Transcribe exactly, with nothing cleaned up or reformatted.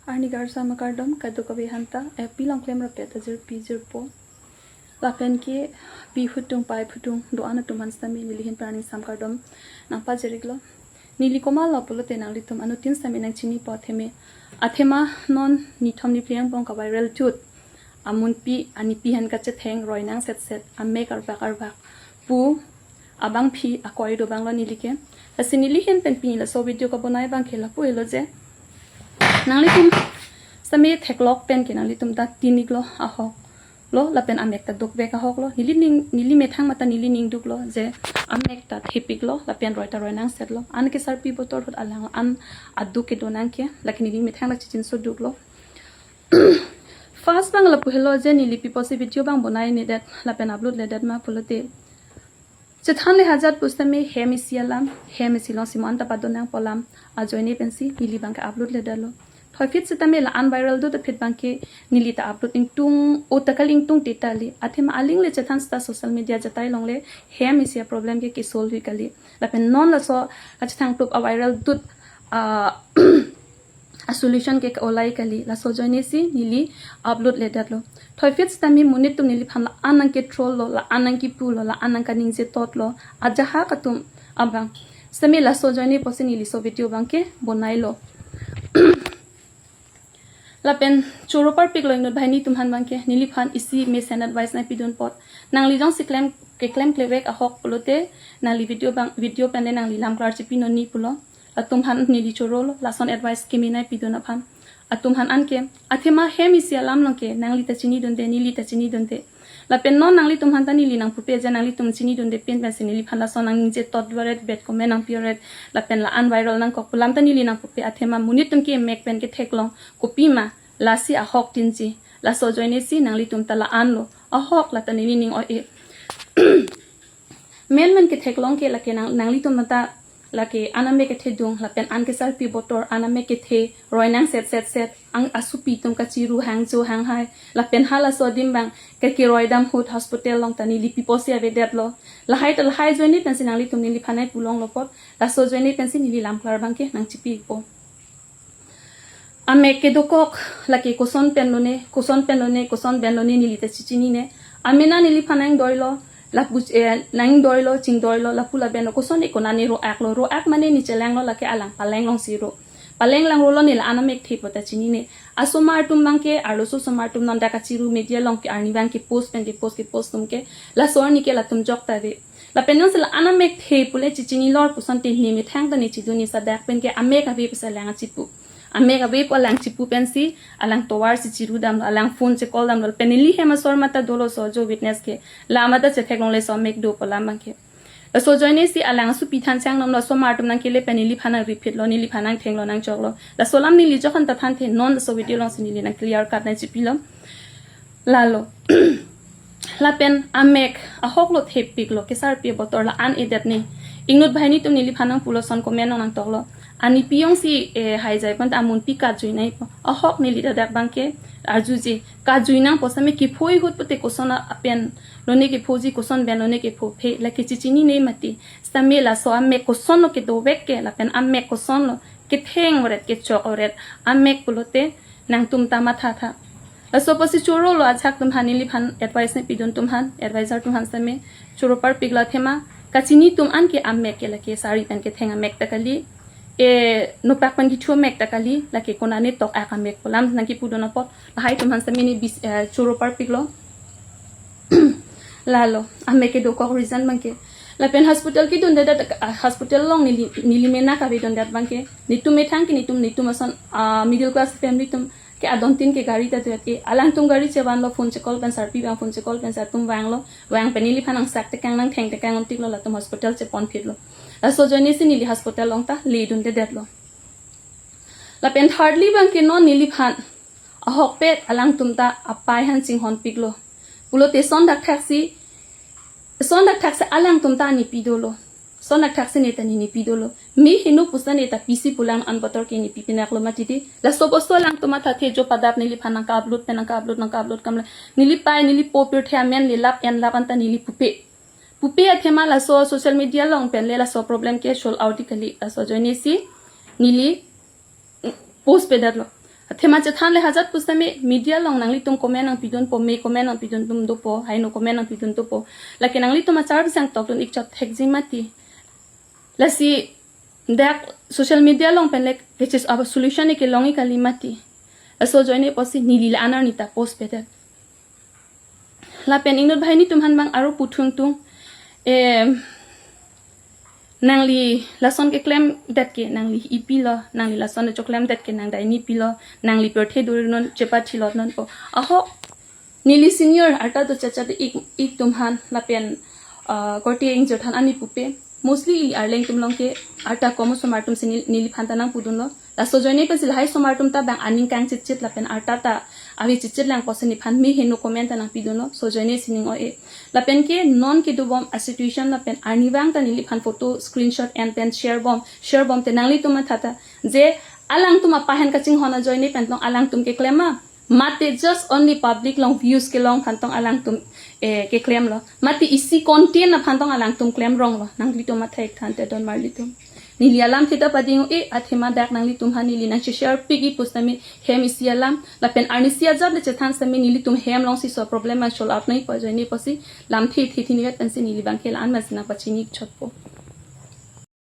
Arni garsam akardom kadokave aphanta, eh, pi long klem rapet ajirpi jirpo. Lapen ke pi phutung pai phutung do-an atum aphan sitame nelihin pran aning sam kardom nangpajir-iklo. Neli komatlo pulote nanglitum anuttin sitame nangchinipo athema. Athema non nithom niphli angbong ka-viral tut. Amunpi anipi aphan kachetheng roi nangsetset, amek arbak arbak pu abangpi akoi do abanglo neli ke. Lasi nelihin pen pini laso video kabonai abangke lapu helo je, nanglitum sitame theklok pen ke nanglitum ta tin-iklo ahoklo, lapen amek ta dukvek ahoklo. Neli ning, neli methang mate neli ning duklo je amek ta thepiklo lapen roi ta roi nangsetlo. An kesarpi botor ahut alang an aduk kedo nang ke, lake neli methang ta chichinso duklo. First abang lapu helo je neli pi apotsi video abang bonai-nedet lapen upload-ledet ma pulote, chethanle ajat pusitame hem isi alam, hem isi along si mo-an ta pado nangpo alam ajoine pensi neli abangke upload-ledetlo. Thoiphit sitame la-an viral do ta phit abangke neli ta upload ingtung, o ta kali, ingtungte ta kali. Athema aling le chethan seta social media ajatai along le hem isi aproblem ke ke-solve-vi kali. Lapen non laso kachethang plup a-viral tut a a-solution ke ke-olai kali, laso ajoine si neli upload-ledetlo. Thoiphit sitame monit atum neliphan la-an nangke-troll-lo, la-an nangkepulo, la-an nangkaningje totlo, ajahak atum abang. Sitame laso ajoine pusi neli laso video abangke bonailo. Lapen choro parpiklo inut banghini atum aphan abangke, neliphan isi mesen advice nangpidun apot. Nangli jongsi klem, keklem klevek ahok pulote, nangli video abang, video pen le nangli lam klar chipi noni pulo. Latum aphan neli chorolo, lason advice kimi nangpidun aphan. Atum aphan anke, athema hem isi alam along ke, nangli ta chinidunde, neli ta chinidunde. Lapen non nanglitum aphan ta neli nangpupe je nanglitum chinidunde pin pensi neliphan lason nangningje tot varet, bad comment nangpi-oret, lapen la-an viral nangkok pu alam ta neli nangpupe, athema monit atum ke mek pen ketheklong, kopima, lasi ahok tinji, laso ajoine si nanglitum ta la-anlo, ahok la ta neli ning oi-e. Menmen ketheklong ke lake nang, nanglitum mata lake an amek kethedung, lapen an kesarpi botor, an amek kethe, roi nangsetsetset, an asupi atum kachiru hangjo hanghai, lapen halaso adim abang, ke keroi dam ahut hospital along ta neli pi apotsi avedetlo. Lahai ta lahai ajoine pensi nanglitum neliphan nangpulonglo apot, laso ajoine pensi neli lam klar abangke nangchipipo. Amek kedokok lake koson pen lone, koson pen lone, koson pen lone neli ta chichinine. Amena neliphan nangdoilo, lapu, eh, nangdoilo, chingdoilo, lapu lapen lo koson e konane ro-aklo, ro-ak mane ne chelanglo lake alang paleng alongsi ro. Paleng langrolo ne la-an amek thepo ta chinine. Asomar atum abangke, arloso asomar atum non dak kachiru media along ke arni abangke post pen kepost kepost atum ke, laso arni ke latum jok ta ave. Lapen non si la-an amek the pule chichinilor puson te ne methang ta ne chidun, ne sadak pen ke amek ave pusi alang chipu. Amek ave pu alang chipu pensi alang tovar si chiru damlo, alang phone che-call damlo, lapen neli hem asor mata dolo, so jo witness ke, la mata chetheklongle so amek do pu alam abangke. Laso ajoine si alang asupi than chang damlo, asomar atum nangkele pen neliphan nangripitlo, neliphan nangthenglo, nangchoklo. Laso alam neli jokhan ta thanthe, non laso video alongsi neli nang clear cut nangchipilo. Lalo. Lapen amek ahoklo thepiklo, kesarpi botor la-an edet ne. Inut banghini atum neliphan nangpulo, lason comment along nangtoklo. Anipi jongsi, eh, haijai pen ta amunpi kajui nangpo. Ahok neli ta dak abangke arjuji. Kajui nangpo sitame kepho ahut pute koson a-, apen lone kephoji, koson pen lone kepho phe, lake chichinine mati. Sitame laso amek kosonlo kedovek ke, lapen amek kosonlo ketheng oret, kechok oret, amek pulote nangtum ta mathatha. Laso apotsi chorolo ajahak atum aphan, neliphan advice nangpidun atum aphan, advisor atum aphan sitame choro parpiklo, athema kachini atum an ke amek ke lake sari pen ketheng amek ta kali, e nopak pen kethu amek ta kali, lake konane tok-ak amek pu alam nangkipudun apot, lahai atum aphan sitame ne bis, eh, choro parpiklo. Lalo, amek kedokok reason abangke. Lapen hospital kedundedet, ah, hospital along neli, neli mena kavedundet abangke. Netum methang ke netum, netum ason, ah, middle class family atum ke adontin ke gari ta do-et ke. Alangtum gari chevanlo, phone che-call pen sarpi abang, phone che-call pen sar atum vanglo. Vang pen neliphan nangsak tekang, nangtheng tekang untiklo, latum hospital cheponphitlo. Laso ajoine si neli hospital along ta ledundedetlo. Lapen thirdly abangke non neliphan ahokpet alangtum ta apei aphan chinghonpiklo. Pulote lason thakthak si, lason thakthak si alangtum ta nipi dolo. Lason thakthak si ne ta ne nipi dolo. Mi hinu puson ne ta pisi pu alang an botor ke nipi pinaklo mati di. Laso bosto alangtum mathathe, jo padap neliphan nangka-upload pen nangka-upload, nangka-upload kamla. Neli pei, neli po pirthe amen le lap en lap anta neli pupe. Pupe athema laso social media along pen le laso problem ke solve out di kali. Laso ajoine si neli post pedetlo. Athema chethan le ajat pusitame media along nanglitum comment nangpidunpo, me comment nangpidun atum dopo, haino comment nangpidun dopo. Lake nanglitum achar bisang tokdun ik chot thekji mati. Lasi dak social media along pen le, which is our solution ke long ik kali mati. Laso ajoine pusi neli la-an arni ta post pedet. Lapen inut banghini atum aphan abang aro puthung tung. Em, nangli lason keklemdet ke nangli ipilo, nangli lason choklemdet ke nang dai nipilo, nangli pirthe duri non chepathilot nonpo. Ahok, neli senior arta do chachate ik, ik atum aphan lapen, ah, korte ingjir than ani pupe. Mostly ili arleng atum along ke arta komo osomar atum si nel-, neliphan ta nangpudunlo. Laso ajoine pensi lahai osomar atum ta bang aning kangchitchit lapen arta ta ave chitchit lang pusi neliphan me heno comment ta nangpidunlo. Laso ajoine si ning o-e. Lapen ke non kedobom a situation lapen arnivang ta neliphan photo screenshot en pen share bom, share bom te nanglitum matha ta. Je alangtum apahen kachinghon ajoine pen tong alangtum keklem ma. Mate just only public along views kelong aphan tong alangtum, eh, keklemlo. Mate isi content aphan tong alangtum klemronglo. Nanglitum matha ik than te don marlitum. Neli alamthe ta pading o-e, athema dak nanglitum aphan neli nangche-share pik ik pusitame hem isi alam. Lapen arnisi ajat le chethan sitame nelitum hem alongsi laso problem ma solve out noi pu ajoine pusi lamthe the the nivet pensi neli abang ke la-an ma si nangpachini ik chotpo.